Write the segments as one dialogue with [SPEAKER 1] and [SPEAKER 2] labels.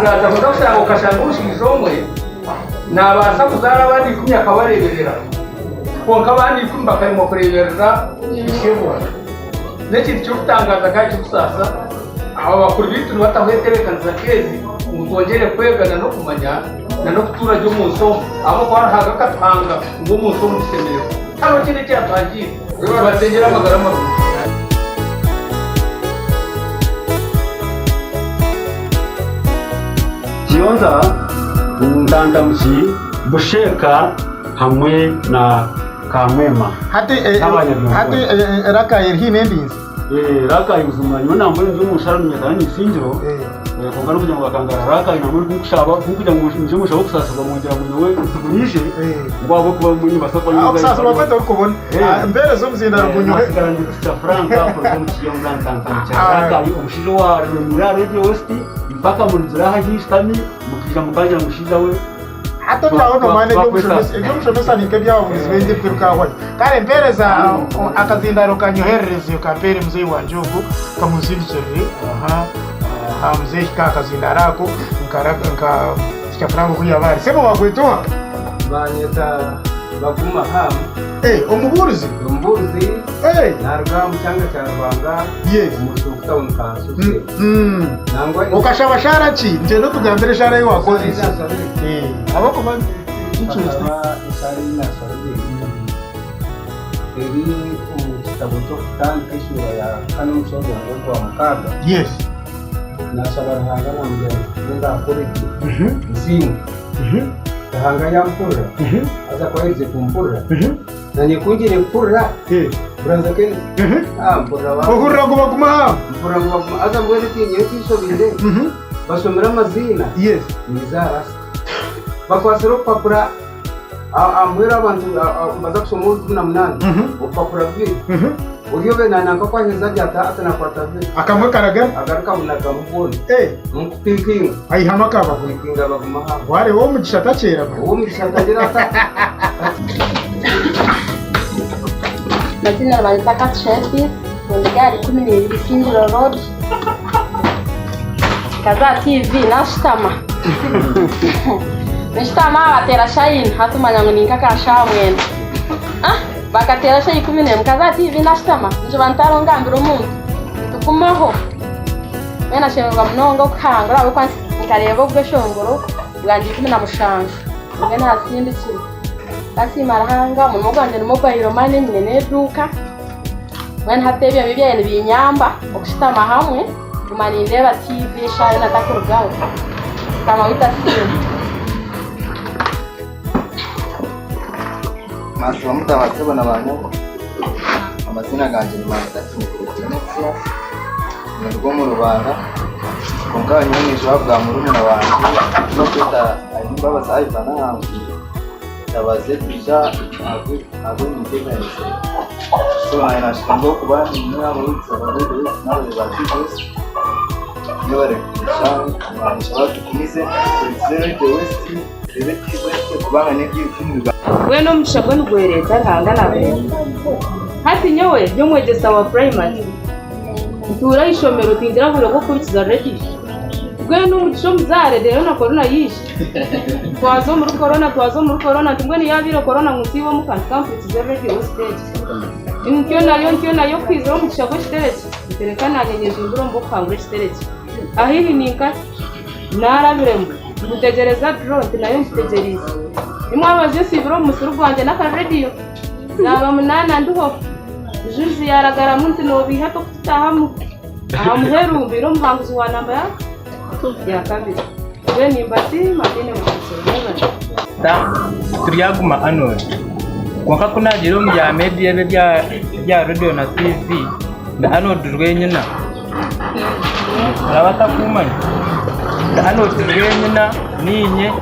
[SPEAKER 1] Ekirikutangaaza noza kushanga okashanga omushaija omwe nabaasa kuzaara abaana ikumi akabareeberera kwonka abaana ikumi bakaremwa kureeberera ishebo. N'ekintu kirikutangaaza kandi kirikusaasa aba bakuru baitu nibataho entebeekanisa nk'ezi ngu twongyere kwega n'okumanya n'okutuura gye omu nsi omu ahabw'okuba Ruhanga akatuhanga ngu omu nsi omu tushemererwe. Tihariho kindi eki yaatuhangiire. Tubatengyere amagara marungi.
[SPEAKER 2] Kiyonza, Ntandamuki, Busheeka hamwe na Kamwema.
[SPEAKER 3] Hati eh,
[SPEAKER 2] N'abanyabyongozi.
[SPEAKER 3] hati eh, eh, Rakai eri haihi n'endinzi.
[SPEAKER 2] Eh, Rakai buzima nyowe nambwenu ndi omu nsharo niinyetana n'eisingiro
[SPEAKER 3] Eh.
[SPEAKER 2] Eh, kwonka n'okugira ngu bakangara Rakai nambwenu kunkushaba kunkugira ngu nyije mushabe okusaasirwa mwongyera ngu nyowe ntiguriije
[SPEAKER 3] Eh.
[SPEAKER 2] ngu ahabw'okuba nimbaasa kuba
[SPEAKER 3] Ah, Okusaasirwa kwe torikubona.
[SPEAKER 2] Eh.
[SPEAKER 3] Ah, Mpeereza omuzindaaro gunyohe.
[SPEAKER 2] Nasigara ndi kusya Frank kuruga omu Kiyonza Ntantamukya
[SPEAKER 3] Ah.
[SPEAKER 2] Rakai omushaija owaremire aha Radio West mpaka murugire aha ahu ishutami mukaija mukangira ngu mushaija we
[SPEAKER 3] Hati obyaho nomanya eby'omushomesa eby'omushomesa ni nk'eby'ababuurizi baingi ebitarikahwayo. Kare mpeereza akazindaaro kanyoherereze kampeere muzeeyi wangye ogu kamunsindikirire aha aha muzeeyi ka akazindaaro ako nka nka Teacher Frank oku yaaba ari. Sebo wakweta oha?
[SPEAKER 1] Banyeta Baguma Ham.
[SPEAKER 3] Eh, omubuurizi?
[SPEAKER 1] Omubuurizi.
[SPEAKER 3] Eh.
[SPEAKER 1] Naruga omu kyanga kya Rubanga.
[SPEAKER 3] Yes.
[SPEAKER 1] Omu Rusuuku Town Council.
[SPEAKER 3] Mm.
[SPEAKER 1] Nangwa
[SPEAKER 3] Okashaba shaara ki? Ngyenda otugambire eshaara ei wakozese.
[SPEAKER 1] Nashabire.
[SPEAKER 3] Eh, ahabw'okuba kikye.
[SPEAKER 1] Akaba eshaara ei nashabire eri omu kitabo ky'okutandika eshuura ya kana omushororongo gwa mukaaga.
[SPEAKER 3] Yes.
[SPEAKER 1] Nashaba Ruhanga namugira nti genda akore gye nsiimwe. Ruhanga yampurira haza ku aherize kumpurira nanye ku ngiire kuhurira buraza Kenneth ah mpurira ba
[SPEAKER 3] Ohurira ngu baguma aho.
[SPEAKER 1] mpurira ngu baguma haza mbwenu eki nyowe ekinshobeire bashomire amaziina
[SPEAKER 3] Yes.
[SPEAKER 1] niza rasta bakwatsire obupapura Mbwenu abantu nibaza kushoma orukumi na munaana obupapura bubiri ori obe nananka ku aheza arya ati nakwata bubiri
[SPEAKER 3] Akamwe karagara
[SPEAKER 1] agaruka abunagamu bwona nkupinkinga
[SPEAKER 3] aihamu akabaguma.
[SPEAKER 1] Pinkinga baguma aho.
[SPEAKER 3] Wareeba ow'omugisha takyeragura.
[SPEAKER 1] Ow'omugisha tagira ata.
[SPEAKER 4] Amazina nibanyeta Katushabe Peace, ninduga ahari 12 Isingiro Road, nkaza aha TV nashutama nshutama bateera shaaha ina hati omanya ngu ninka aka shaaha mwenda ah bakateera shaaha 11 nkaza aha TV nashutama njuba ntariho ngambira omuntu nitugumaho mbwenu nashemererwa munonga okuhangura ahabw'okuba nkareeba obweshongoro bwangye 17 mbwenu hasindikire Nasiima Ruhanga omurimo gwangye ni mobile money nyine n'eduuka mbwenu hati ebyo nibyo byabaire nibinyamba okushutama hamwe kuguma nindeeba tiivi eshaaha yoona ntakurugaho. Mukama waitu asiimwe.
[SPEAKER 5] Mwasiiba muta basebo na banyabo? Amazina gangye nibanyeta Kimikuru Clementia, ninduga omu Rubanda, kwonka nyowe ninjwa bwa murumuna wangye ou barikweta Ayimbabazi Ivan Ahanguzi. Ndabaze kwija ahabw'emintebeekanisa so naanye naashusha nk'orikuba nimwe abahuurikiza ba Radio West n'abareebi ba TV West mwebare kwija nshaba tugumize tuhurikize Radio West tureebe TV West kubanga n'ebyo ebindi
[SPEAKER 6] Mbwenu omugisha gwe nigwereeta Ruhanga nagureeta. Hati nyowe ndi omwegyesa wa purayimari, ntuura aha ishomero tingira bwire bw'okuhurikiza rediyo. Mbwenu omugisha omuzaare reero na korona yaija. Twaza omuri korona twaza omuri korona nti mbwenu yaabaire korona ngu nsiibe omuka nti ka mpurikize reediyo siteegi. Ntyo nayo ntyo nayo kwizira omugisha gw'ekitereki nti reka naanye nyejumbire omu bw'okuhangura ekitereki. Ahaihi ninkahi? Naarabiremu ngutegyereza duro nti nayo ngitegyereize. Imwe abajo nsiibire omu musiri gwangye n'akareediyo naaba munaana ndiho. Juzi yaaragaramu nti noobeiha tokututaahamu. Aha muheru mbaire omuhanguzi wa namba ya kabiri. Mbwenu nimbasiima mbwenu muhikire mwebale.
[SPEAKER 7] Turyaguma Arnold. Kwonka ku naagiire omu bya media ebi ebya rediyo na tiivi, ndi Arnold Rwenyina. Araba atakumanya. Ndi Arnold Rwenyina, niinye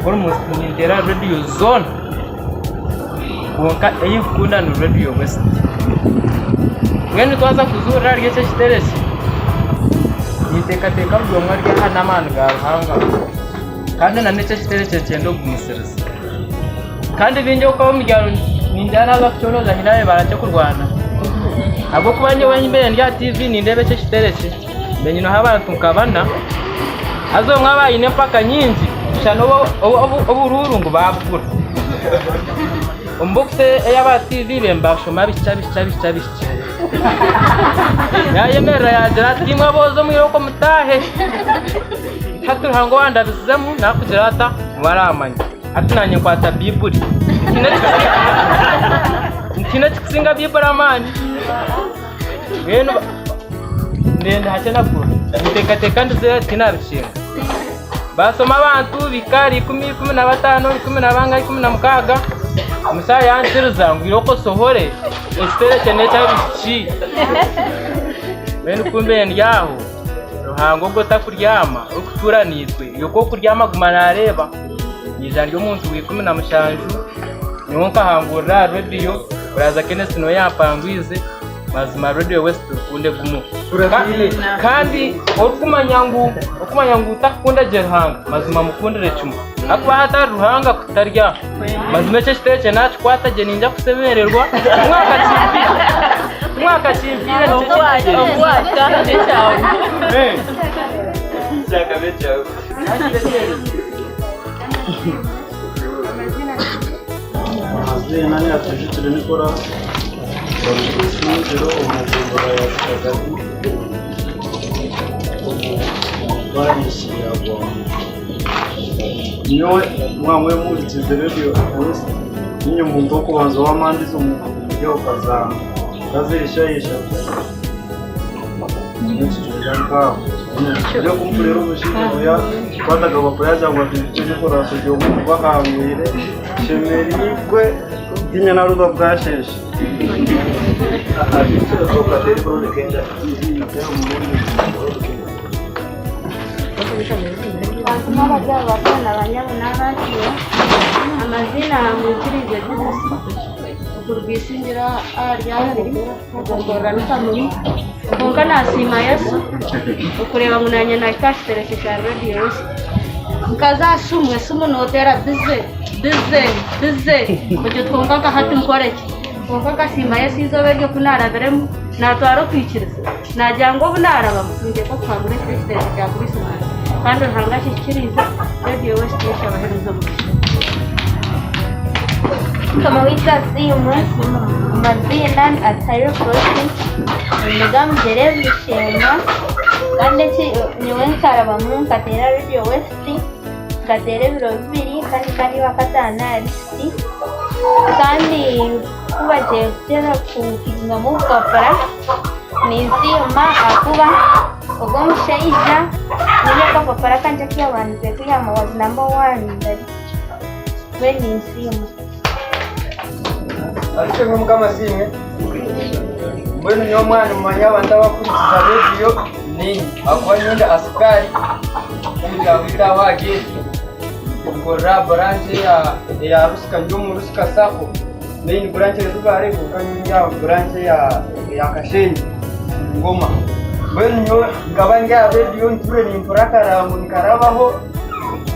[SPEAKER 7] almost ninteera rediyo zoona. Kwonka ei nkukunda ni rediyo West. Mbwenu twaza kuzuurira ahari eki ekitebe eki, ninteekateeka buri omwe ari aha n'amaani ga Ruhanga kandi na n'eki ekitebe eki nikyenda okugumisiriza. Kandi baingi okuba omu byaro ningira naaza kukyoroza haine ababaire barakye kurwana ahabw'okuba nyowe mbaire ndi aha tiivi nindeeba eki ekitebe eki, mbaire nyineho abantu nka bana. Haza omwe aba aine empaka nyingi kusha n'oburuuru ngu baabugura. Omu bokisi ey'aba TV be nibashoma abishiki abishiki abishiki abishiki. Yaayemerera yaagira ati imwe aboojo mwirooko mutaahe. Hati Ruhanga owandabizemu naakugira ata niwe araamanya. Hati naanye nkwata Baiburi. Ntihaine ekirikusinga Baiburi amaani. Mbwenu ndenda hakye nagura. Nteekateeka ndizeyo tinabikinga. Baasoma abantu bahika ahari ikumi, 15, 12, 16, omushaija yankiriza ngu irooko osohore ekiterekye n'eky'abaishiki. Mbwenu ku mbaire ndi aho, Ruhanga ogwo otakuryama orikutuura naitwe, iwe ku orikuryama aguma naareeba. Naija ndi omuntu wa 17, nyowe nkahangurira aha rediyo, Brother Kenneth niwe yampangwize. Mazima Radio West tukunde gumu. Kandi orikumanya ngu orikumanya ngu takukunda gye Ruhanga, mazima mukundire kimwe. Hakuba hatari Ruhanga kutarya. Mazima ekyo ekitebe nakikwata gye ninja kusemererwa. Omwaka kimpiire. Omwaka kimpiire nikyo kintegereza. Eh.
[SPEAKER 8] Amazina ni Atwijukire Nicholas, Orw'Isingiro omu gombolola ya Kikagari omu parishi ya Bwamba. Nyowe mwaba muhurikiize Radio West, niinye muntu w'okubanza owaamandize omu Kazaama, nkazire eshaaha ishatu n'ekicweka nk'aho. Eby'okumpurira omushaija ogu yakwataga bapura yaagira ngu Atwijukire Nicholas ori omwe omu bahangwire. Nshemereirwe tiinyine naruga bwasheesha.
[SPEAKER 9] Bantu abazaire bakuru na banyabo n'abaakire amazina Mwikirize Judith okuruga Isingiro ahari Abiri omu Kamuli kwonka nasiima Yesu okureeba ngu nanye nahika aha kitereke kya Radio West. Nkaza aha simu, esimu noteera bize bize bize ogye oti kwonka nka hati nkore ki? Kwonka nkasiima Yesu eizooba eryo ku naarabiremu naatwara okwikiriza naagira ngu obu naarabamu ninteekwa kuhangura ekiro ekitereke kya Krisimaasi kandi Ruhanga akihikiriize, Radio West Yesu abaheereze omugisha.
[SPEAKER 10] Mukama waitu asiimwe, amaziina ni Atihayire Prossy, ninduga Mugyere Bushenwa kandi eki nyowe nkarabamu nkateera Radio West, nkateera ebiro bibiri kandi nkaba ndi owakataano aha lisiti kandi kubagiye kuteera kuhingamu obupapura ninsiima ahakuba ogwo omushaija nyine akapapura akangye aku yabandize kwihamu was number one. Mbwenu ninsiima.
[SPEAKER 5] Ariko Mukama asiimwe. Mbwenu nyowe omwana mumanye abantu abakurikiza rediyo ninye ahakuba nyowe ndi asikari omu kyaro aho aha geeti nkorera aha branch eya Rusika ndi omu Rusika sacco main branch eri Rubare kwonka nyowe ndi aha branch eya Kashenyi Ngoma. Mbwenu nyowe nkaba ndi aha rediyo ntuure nimpurira akarango nikarabaho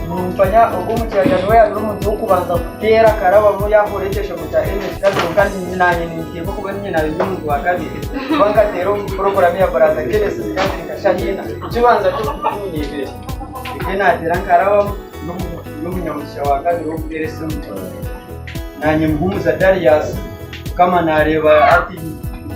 [SPEAKER 5] Nimpanya ogu omukyarya niwe yaabaire omuntu w'okubanza kuteera akarabamu yaahura ekyeshongo kya MS Kazi kwonka naanye ninteekwa kuba niinye naabaire ndi omuntu wa kabiri kuba nkateera omu puroguraamu ya Baraza Genesis kandi nkashaaha ina ekibanza ky'okukumiina ibiri nikwo naateera nkarabamu n'omunyamugisha wa kabiri w'okuteera esimu. Naanye Muhumuza Darius Mukama naareeba ati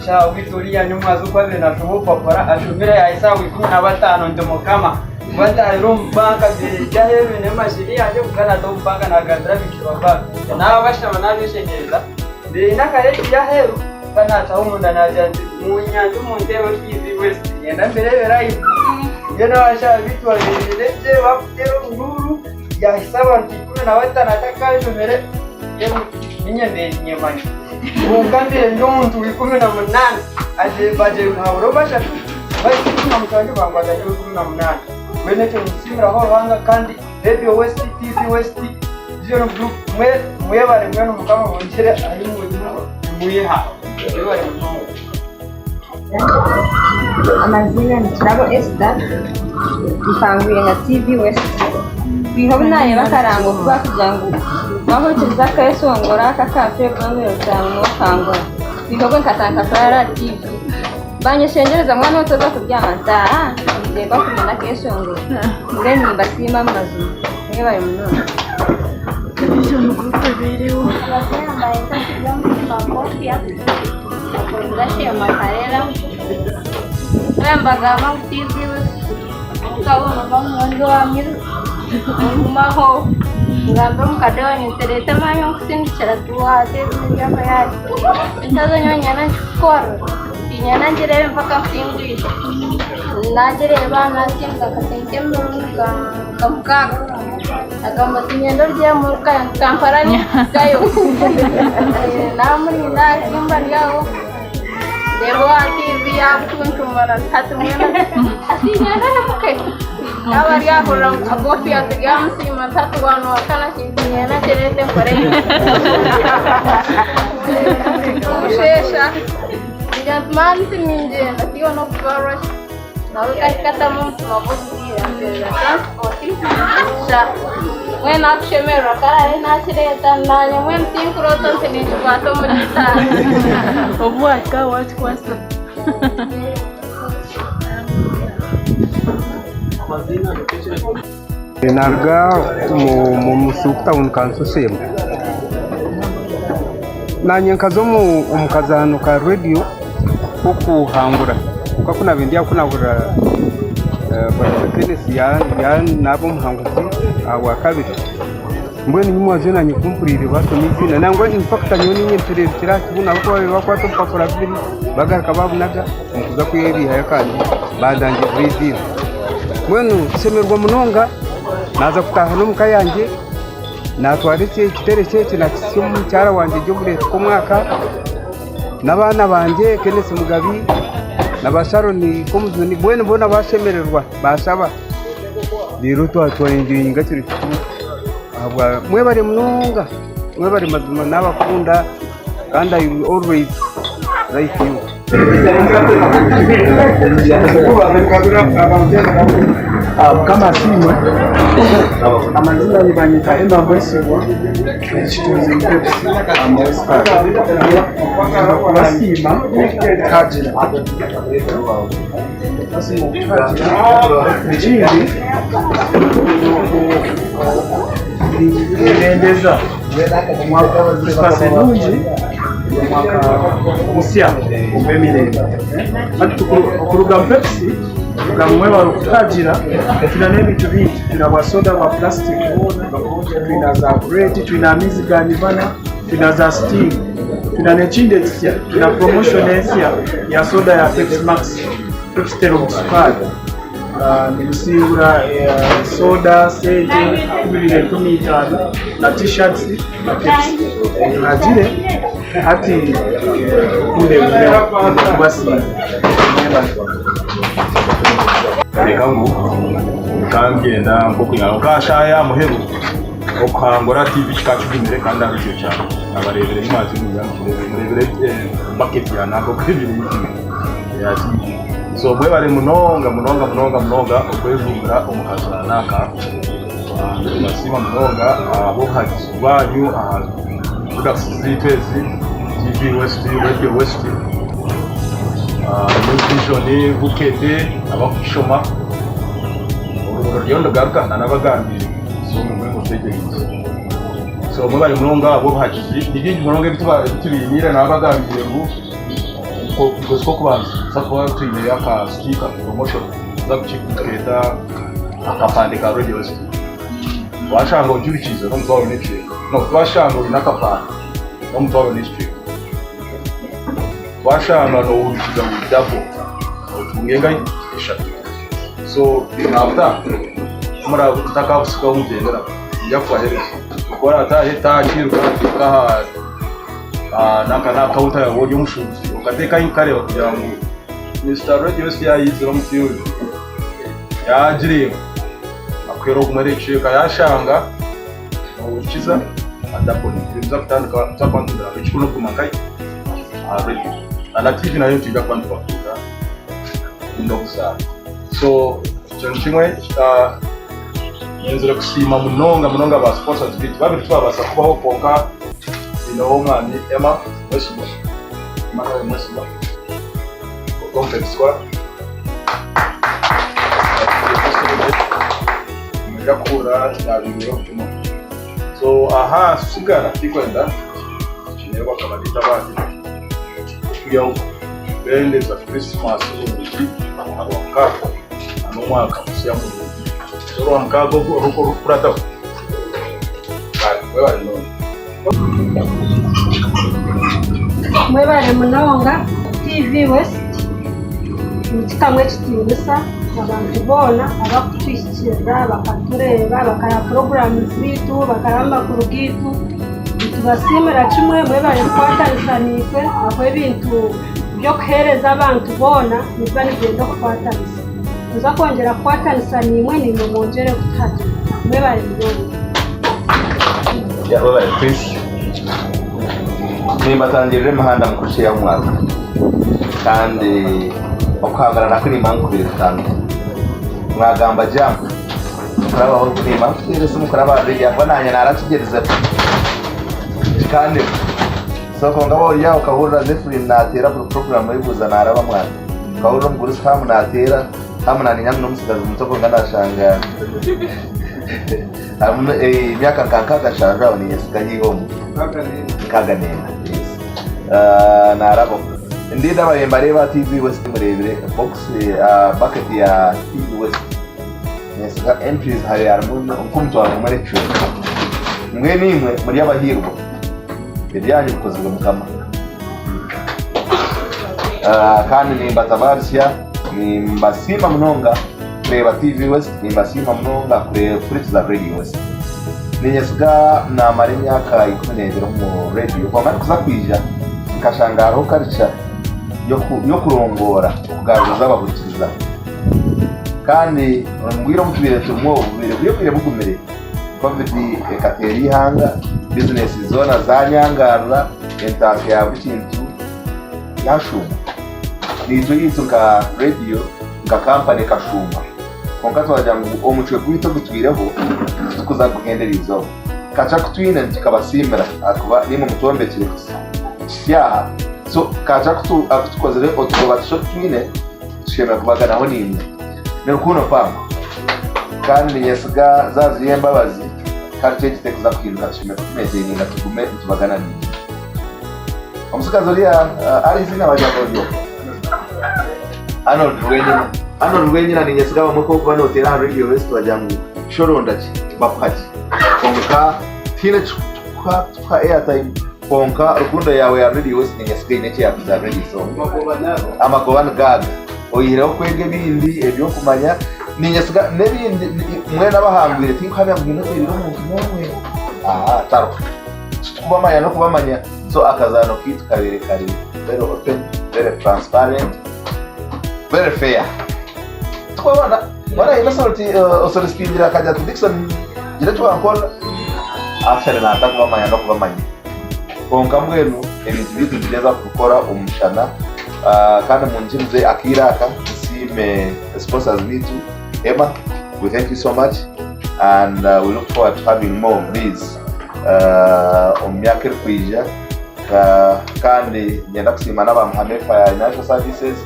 [SPEAKER 5] shaaha beitu oriya nyomwazi oku abaire naashoma obupapura ashomire yaahitsya aha bw'ikumi-na-bataano nti Mukama kuba ntaahire omu banka mbiire aheeru nyine emashini yangye kwonka naata omu banka naagambira abaishiki ba banka naabashaba naabeeshengyereza mbiire akareediyo aheeru ka naataho omunda naagira nti munyambe munteereho TV West niinyenda mbireebere ahaiguru mbwenu abashaba beitu babeire gye bakuteera obuhuuru yaahitsya abantu 15 atakanshomire mbwenu Niinye mbaire niinyemanya. Kwonka mbaire ndi omuntu wa 18 bagyire ngu habura bashatu bahika 17 bankwata ndi owa 18. Mbwenu ekyo ninkisiimiraho Ruhanga kandi Radio West, TV West, Vision Group mwebare mbwenu Mukama abongyere ahi murimu mwiha. Mwebare munonga.
[SPEAKER 11] Amaziina ni Kirabo Esther, mpangwire na TV West. Kwiha obu naareeba akarango ku barikugira ngu waahurikiriza akeshongoro aka aka February 5 nookangura. Kwiha obwo nkatandika kuraara aha TV. Banyeshengyereza mbwenu otoza kubyama nti aa. Ndeebe bakumanya akeshongoro. Mbwenu nimbasiima omu mazima. Mwebare munonga.
[SPEAKER 10] Agamba ati nyenda orugyemu Kampala nituhikayo namurinda ahimba ari aho ndeeba owa tiivi yabucuncumura hati mbwenu ati nyenda nyimuke yaaba ari ahurira ngu kakofi ati ryamusiima nti hati wanuwakana kintu nyenda nkireete nkore omusheesha ngira nti maani tiningyenda tiiwe n'okubarwa Nawe kahika atamu omutima gw'okugiira mpereza transport sha mbwenu nakushemererwa karaare nakireeta nanye mbwenu tinkuroota nti ninkikwata omuri itaano.
[SPEAKER 6] Obu wahika wakikwasa.
[SPEAKER 12] Naruga omu musiri kutawuni ka Nsoshembo. Naanye nkaza omu kazaano ka rediyo k'okuhangura kwonka ku naabaire ndi aho ku naahurira Bwana Kenneth naaba omuhanguzi ahabwakabiri mbwenu nyimwazyo naanye ku mpuriire baashoma eiziina nangwa in fact nyowe niinye ntereebekire aha kibuno ahabw'okuba baabaire bakwata obupapura bubiri bagaruka baabunaga omu kuza kwebihayo kandi bandangirira eiziina. Mbwenu nshemererwa munonga naaza kutaaha n'omuka yangye naatwara ekitereko eki naakihitsya omu mukyara wangye ry'obureeto bw'omwaka n'abaana bangye Kenneth Mugabi na ba Sharon Komujuni mbwenu boona baashemererwa baashaba reero twayenjoyinga ekiro kikuru ahabwa mwebare munonga mwebare mazima naabakunda kandi I will always like you.
[SPEAKER 13] Mukama asiimwe amazina nibanyeta Emma Mwesigwa ekitunzi kubasiima okutagira ekindi nibendeza Krismasi enungi omwaka musya ogw'emirembe. Hati okuruga mu Pepsi kuruga mu mwebare okutagira twine n'ebintu bingi twine bwa soda bwa plastic twine za bread twine amaizi ga nivana twine za sting twine n'ekindi ekisya twine promotion ensya ya soda ya Pepsi Max Pepsi terimu sukaari. Nimusingura soda, sente 250 na t-shirts na Pepsi. Tuhagire hati rukundo egumeho kubasiima. Mwebale.
[SPEAKER 14] Reka ngu nkangyenda nk'okunywa nka shaaha ya muheru okuhangura TV kikaba kigumire kandi aha radio kyangye abareebire nimwakigumya mureebire bucket ya nanka oku ebiri ya TV. So mwebare munonga munonga munonga munonga okwejumbira omu kazaano aka. Nitubasiima munonga ahabw'obuhagizi bwanyu aha products zaitu ezi, TV West, Radio West, New Vision, Bukedde, abakukishoma. Orurimi ruriyo nirugaruka nanabagambiire so mugwe mutegyereize. So mwebare munonga ahabw'obuhagizi. Ni bingi munonga ebi tubainiire nabagambiire ngu Okwezi kw'okubanza nituza kuba twineyo aka sticker promotion tuza kukiketa akapande ka Radio West. Washanga ojurikiize n'omutwaro n'ekicweka. No, twashanga oine akapande n'omutwaro n'ekicweka. Twashanga nohurikiza ngu double otunga engahi eshatu. So after mutakabusigaho mugyendera niinyija kubahereza. Ku orataahe taakiruka oteeke aha Nanka na counter yawe ori omushubuzi okateekayo nkareeba kugira ngu Mister Radio si yaizire omu field yagireeba akuheera ogumwe ekicweka yashanga nohurikiza adapo nituza kutandika nituza kuba nitugamba ekikuru nokuguma nkahi aha radio na na TV nayo nitwija kuba nitubakunda kunda obuzaara so ekyo nikimwe nyenzire kusiima munonga munonga ba sponsors beitu babiri tibabaasa kubaho kwonka Twineho omwami Emma Mwesigwa, Emmanuel Mwesigwa kuruga omu Pepsi Cola. Nimwija kuhurira naabihindura obutumwa. So aha tusigara tikwenda tukineyo bakaba baita abandi okwihaho kubendeza Christmas nungi aha Rwamukaga n'omwaka musya murungi. So Orwamukaga ogu orikukurataho kare mwebare munonga.
[SPEAKER 15] Mwebare munonga TV West nikitamu ekitiinisa abantu boona abakutuhikirira bakatureeba bakareba puroguraamu zaitu bakareba amakuru gaitu nitubasiimira kimwe mwebare kukwatanisa naitwe ahakuba ebintu by'okuheereza abantu boona nibiba nibyenda okukwatanisa nituza kwongyera kukwatanisa naimwe naimwe mwongyere kutuhagira mwebare munonga.
[SPEAKER 16] Webare Chris. Nimbatangirira emihanda mukuru ya omwaka kandi okuhangana kunima nkubire tutandike mwagamba jam mukurabaho kunima nkuteera esimu kuraba aha radio ahakuba nanye narakigyerize kikandema so kwonka waaba ori aho okahurira Zephyrine nateera buri program oyebuuza naraba mwana okahurira omugurusi Ham nateera Ham naninya ngu n'omutsigazi muto kwonka nashanga Harimu emyaka nka 67 aho ninyesiga haihi omu 64 yes. Ah, narabaho ndinda abaye mbareeba TV West mureebire box ah, bucket ya TV West nyesiga entries hari harimu nk'omutwaro gumwe n'ekicweka mbwenu imwe muri abahirwa ebyanyu bikozirwe mukama Ah, kandi nimbatabaaritsya nimbasiima munonga kureeba TV West, nimbasiima munonga kuhurikiza Radio West. Ninyesiga naamara emyaka 12 omu radio, kwonka ndikuza kwija nkashanga hariho culture y'okurongoora okugaruriza abahurikiriza. Kandi omu bwire obu tubaire turimu obu bubaire buri obwire bugumire, Covid ekateera eihanga, bizinesi zoona zanyangarara, entaasya ya buri kintu yashuuma. Naitwe eyaitu nka radio nka kampani ekashuuma kwonka twagira ngu omucwe gwaitu ogutwireho titukuza kuguhendera eizooba. Kakye aku twine tukabasiimira ahakuba naimwe mutwombekire kuhitsya aha. So kakye aku tukozire otugoba tukye otu twine tushemereire kubaganaho naimwe. Ni rukundo mpango kandi niinyesiga zaaba ziri embabazi culture egi terikuza kuhinduka tushemereire kugimaintaininga tugume nitubagana naimwe. Omutsigazi oriya Alice nabagira ngu ori oha? Arnold Rwenyina. Arnold Rwenyina ninyesiga abamwe ku orikuba noteera aha Radio West bagira ngu shoronda ki bakuha ki kwonka tihaine ekikuha tukuha airtime kwonka rukundo yaawe ya Radio West ninyesiga eine eki yaakuza aha Radio Zone. Amagoba nigaga oyihireho kwega ebindi ebyokumanya ninyesiga n'ebindi mwena abahangwire tinkuhamya ngu haine oteerire omuntu n'omwe aha tariho. Tikubamanya n'okubamanya so akazaano kaitu kabaire kari very open, very transparent, very fair. Tukabona mwana haine osolicitingira akagira ati Dickson gira eki wankora actually naata kubamanya n'okubamanya kwonka mbwenu ebintu byaitu nitugyeza kubikora omu mushana ah, kandi mungirize akaire aka nsiime sponsors baitu Emma we thank you so much and uh, we look forward to having more of these uh, omu myaka erikwija uh, kandi nyenda kusiima n'aba Muhame Financial Services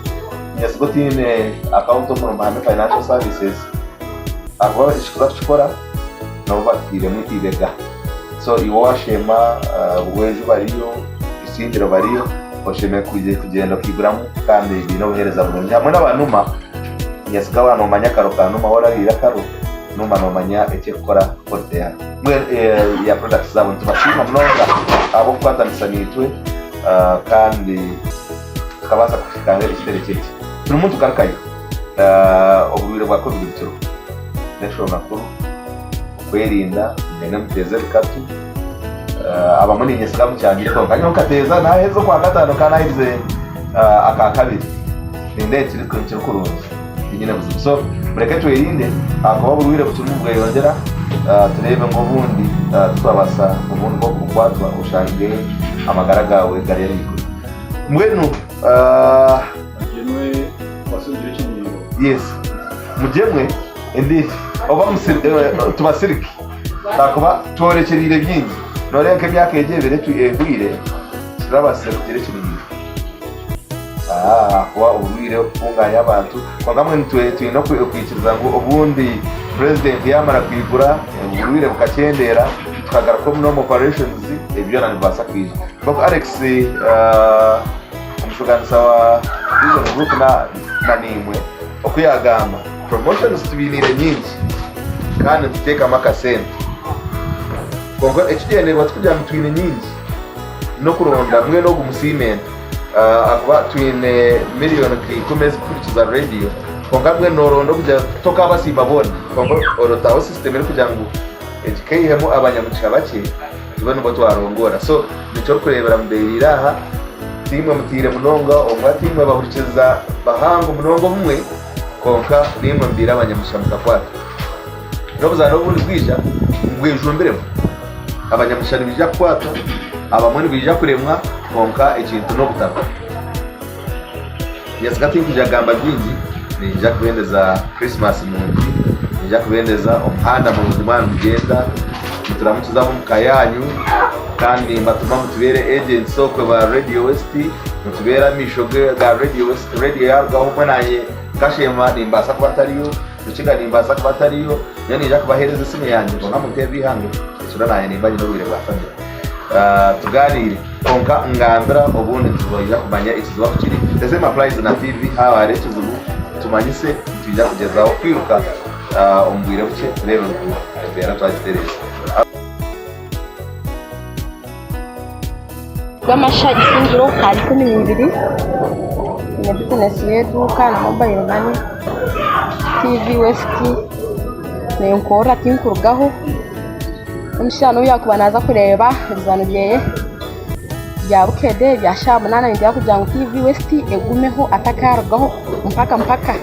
[SPEAKER 16] nyesiga otiine account omuri Muhame Financial Services ahakuba ekikuza kukikora nabo batwiremu ibega so iwe washema uh, Buhweju bariyo Isingiro bariyo oshemereire kugyenda okaiguramu kandi baine obuheereza burungi hamwe n'aba Numa Nyesiga waaba noomanya akaro ka Numa waaba orahiire akaro Numa noomanya eki erikukora quality yaayo. Mbwenu eh, ya products zaabo nitubasiima munonga ahabw'okukwatanisa naitwe ah, kandi tukabaasa kuhika ahu ekitebe ky'eki. Turimu nitugarukayo ah, oburwaire bwa covid bukiriho n'enshonga nkuru okwerinda mugyende muteeze ebikatu ah, abamwe niinyesiga mukyangire kwonka nyowe nkateeza naaheza okwakataano ka naaherize ah, akakabiri Nindeeba ekiri kiri kurungi tinyine buzibu so mureke twerinde ahakuba oburwaire bukirimu nibweyongyera ah, tureebe ngu obundi ah, titwabaasa obundi bw'okukwatwa oshange amagara gaawe gari ahaiguru mbwenu ah,
[SPEAKER 14] Mugyemwe basingire ekinyindo.
[SPEAKER 16] yes mugyemwe endiijo oba musiri- eh, tubasirike ahakuba tworekyereire bingi nooreeba nk'emyaka egi ebiri etu- ehweire titurabaasire kugira ekinyindo Ahakuba oburwaire bukunganya abantu. Kwonka mbwenu twine okwikiriza ngu obundi Purezidenti yaamara kwigura, oburwaire bukakyendeera, tukagaruka omu normal operations, ebyo byona nibibaasa kwija. Nk'oku Alex omushugaanisa wa Vision Group na naimwe oku yaagamba, promotions tubainiire nyingi kandi nituteekamu akasente. Kwonka ekigyendererwa tikugira ngu twine nyingi, n'okuronda mbwenu ogu musiimenta ahakuba twine miriyoni nka ikumi ezikuhurikiza rediyo kwonka mbwenu noronda okugira ngu tokabasiima boona kwonka orotaho sisitemu erikugira ngu egi keihemu abanyamugisha bakye tube nibo twarongoora so nikyo orikureebera mubeereire aha tiimwe mutaire munonga obumwe tiimwe bahurikiza bahango munonga obumwe kwonka niimwe mubaire abanyamugisha mukakwata n'obuzaano obundi bwija mubwejumbiremu. Abanyamugisha nibaija kukwatwa, abamwe nibaija kuremwa, kwonka ekintu n'obutaka. Nyesiga tinkwija kugamba bingi, niinyija kubendeza Christmas nungi, niinyija kubendeza omuhanda murungi mwaba nimugyenda, nituramukiza ab'omu ka yaanyu, kandi nimbatuma mutubeere agents okwe ba Radio West, mutubeere amaisho ga Radio West, radio yaarugaho obumwe naanye nkashema nimbaasa kuba ntariyo. Rukiga nimbaasa kuba ntariyo, nyowe niinyija kubaheereza esimu yangye kwonka munteerere eihangwe ekiro naanye nimba nyine obwire bwa famire. Tugaaniire kwonka ngambira obundi nitwija kumanya ekizibu ahu kiri. The same applies na TV haaba hariho ekizibu tumanyise nitwija kugyezaho kwiruka omu bwire bukye tureebe ngu embeera twagitereeza.
[SPEAKER 4] Rw'amasha Isingiro ahari 12 nyine bizinesi y'eduuka na mobile money, TV West nenkorra tinkurugaho, n'omushaija n'obu yaakuba naaza kureeba ebizaano byeye bya Bukedde ebya shaaha munaana niinyenda kugira ngu TV West egumeho atakarugaho mpaka mpaka.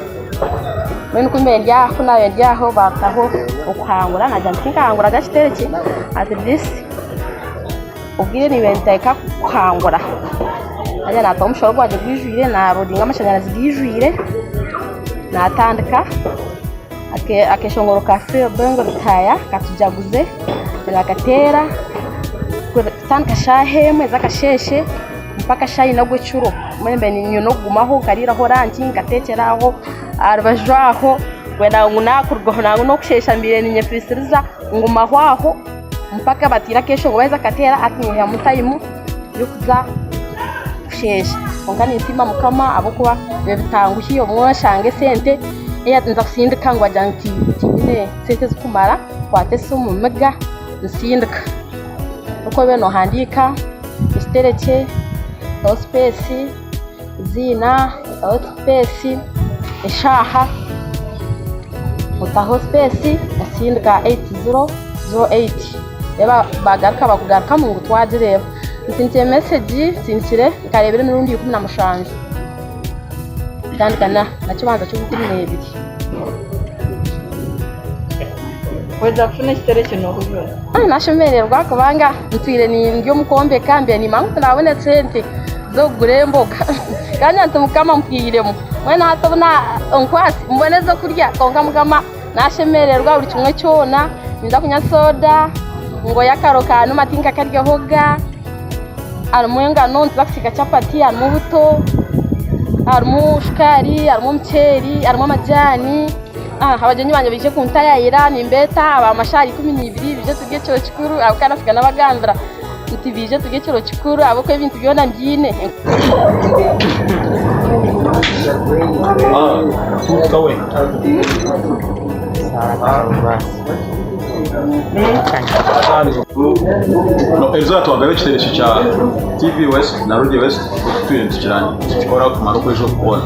[SPEAKER 4] Mbwenu ku mbaire ndi aho ku naabaire ndi aho baataho okuhangura naagira ngu tinkahanguraga kiterekye at least. Obwire nibiba nibitandika kuhangura haza naataho omushoro gwangye gwijwire naarodinga amashanyarazi gaijwire naatandika akeshongoro ka Free Bengo Rutaya katujaguze nakateera kutandika shaaha emwe ez'akasheeshe mpaka shaaha ina ogw'ekiro mbwenu mbe nyine okugumaho nkariiraho ranki nkateekyera aho aha rubaju aho kwenda ngu naakurugaho nangwa n'okusheesha mbaire niinyefiisiriza ngumaho aho. Mpaka bataire akeshongo baheza kukateera hati nyihamu tayimu y'okuza kusheesha kwonka ninsiima mukama ahabw'okuba biba bitanguhi obumwe oshanga esente nza kusindika ngu bagira ngu tinyine sente ezirikumara nkwata esimu miga nsindika oku obaire nohandiika ekiterekye otaho sipeesi eiziina otaho sipeesi eshaaha otaho sipeesi osindika 8008 reero bagaruka bakugarukamu ngu twagireeba. Nsindikire mesegi nsindikire nkareebire emirundi 17 kutandika na kibanza ky'ogwa 12.
[SPEAKER 11] Weza kufuna ekiterekye nohurira ota?
[SPEAKER 4] Nashemererwa kubanga ntwire ndi omu kwombeka mbaire nimanya ngu tinabone sente z'okugura emboga kandi nti mukama mpwiremu mbwenu hati obu onkwatse mbone ez'okurya kwonka mukama nashemererwa buri kimwe kyona ninza kunywa soda ngoye akaro kanuma tinkakaryahoga harimu engano nituza kusiiga chapati harimu obuto harimu shukaari harimu omuceeri harimu amajaani. Abagyenyi bangye baije kuntayayira nimbeeta aba shaaha 12 baije turye ekiro kikuru ahabw'okuba nasiga nabagambira nti baije turye ekiro kikuru ahabw'okuba ebintu byona mbyine.
[SPEAKER 14] Erizooba twagaba ekiterekye kya TV West na Radio West oku tutwire nitukikora kumara okwezi oku kwona.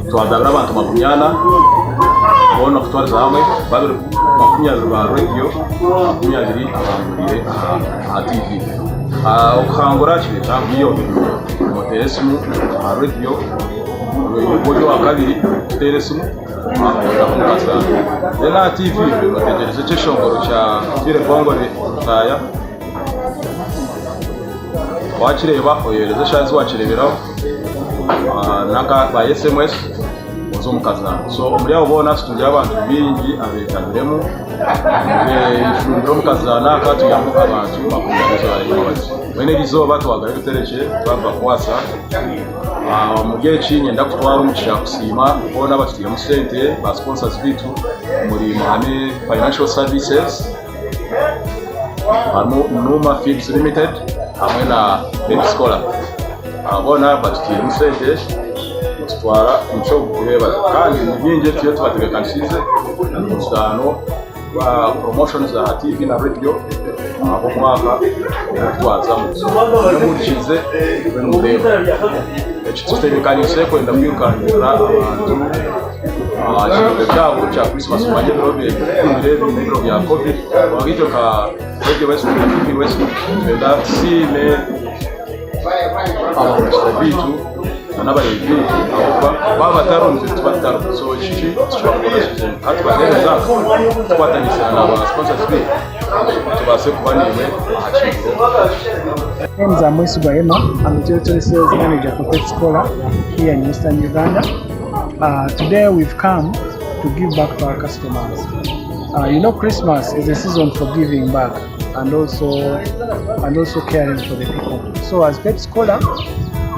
[SPEAKER 14] Twagabira abantu 40 boona kutwariza hamwe babiri 20 ba rediyo 20 abahanguriire aha TV. Okuhangura kibeeta ngu oteera esimu aha rediyo ori owakabiri kuteera esimu Then aha TV bategyerize ekyeshongoro kya Philly Bongole Rutaaya wakireeba oyohereze eshaaha ezi wakireeberaho nanka by SMS. Muze omu kazaano. So omuri abo boona tutungire abantu baingi abeetabiremu, beejumbire omu kazaano aka twihamu abantu 22. Mbwenu eri izooba twagaba ebiterekye twabibakwatsa. Omuri eki niinyenda kutwara omugisha kusiima boona abatutairemu sente ba sponsors baitu omuri Muhame Financial Services, harimu Numa Feeds Limited hamwe na Baby Scholar. Aba boona batutairemu sente nitutwara omugisha ogu kubeebaza kandi ni bingi ebi turiyo tubatebeekanisiize omuzaano gwa promotions aha TV na radio ahabw'omwaka ogu twazamu. So muhurikize mube nimureeba. Eki tutebeekaniise kwenda kwirukangirira abantu aha kirooto kyabo kya Christmas manya ebiro bigumire ebi n'ebiro bya covid kwonka itwe nka Radio West na TV West nitwenda tusiime abahurikiza baitu n'abareebi baitu ahabw'okuba baaba batariho nitwe nituba tutariho so eki tikibakora ka tubaheereza tukwatanisa na ba sponsors baitu tubaase kuba naimwe aha kiihuro.
[SPEAKER 17] My name is Mwesigwa Emma. I'm the Territory Sales Manager for Pepsi Cola here in Western Uganda. Today we've come to give back to our customers. You know, Christmas is a season for giving back and also caring for the people. So as Pepsi Cola,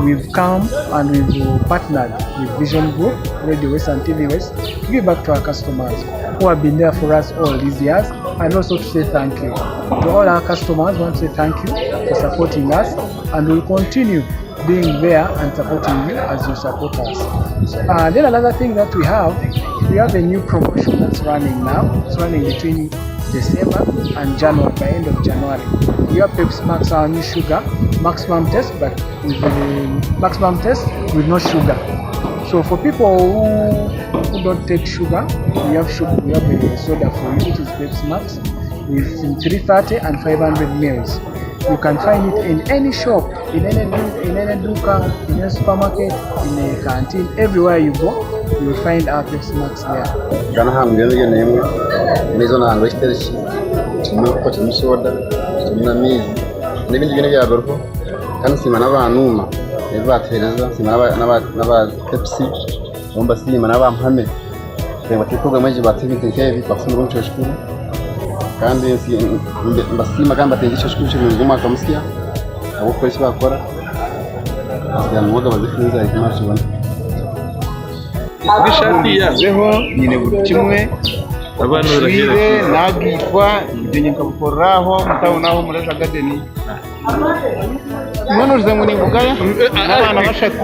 [SPEAKER 17] we've come and we've partnered with Vision Group, Radio West and TV West to give back to our customers who have been there for us all these years, and also to say thank you. To all our customers, we want to say thank you for supporting us, and we'll continue being there and supporting you as you support us. Then another thing that we have, we have a new promotion that's running now. It's running between December and January, by end of January. We have Pepsi Max, our new sugar, maximum taste, but with the maximum taste with no sugar. So for people who don't take sugar, we have sugar, we have a soda for you, which is Pepsi Max, with 330 and 500 mils. You can find it in any shop, in any duka, in any supermarket, in a canteen, everywhere you go, you will find our Pepsi Max there.
[SPEAKER 18] Gana aha ngenze nemwe nizo nangwa ekitereki kirimu enkoko kirimu soda kirimu n'amaizi n'ebindi byona ebyabiriho kandi nsiima n'abanuma ebi batuheereza nsiima n'aba Pepsi nabo mbasiima n'aba Muhame kugira ngu bateeke program egi batuhe ebintu nk'ebi twakusiimira omu kiro kikuru kandi mbasiima kandi mbateeka ekiro kikuru kirungi omwaka musya ahabw'okukora eki baakora kugira ngu baze
[SPEAKER 19] Zeho nyine buri kimwe nshwire nagaitwa ibyo nkabikorera aho mutawuni aho muri Roja Garden mbwenu orize ngu nimbugaya n'abaana bashatu.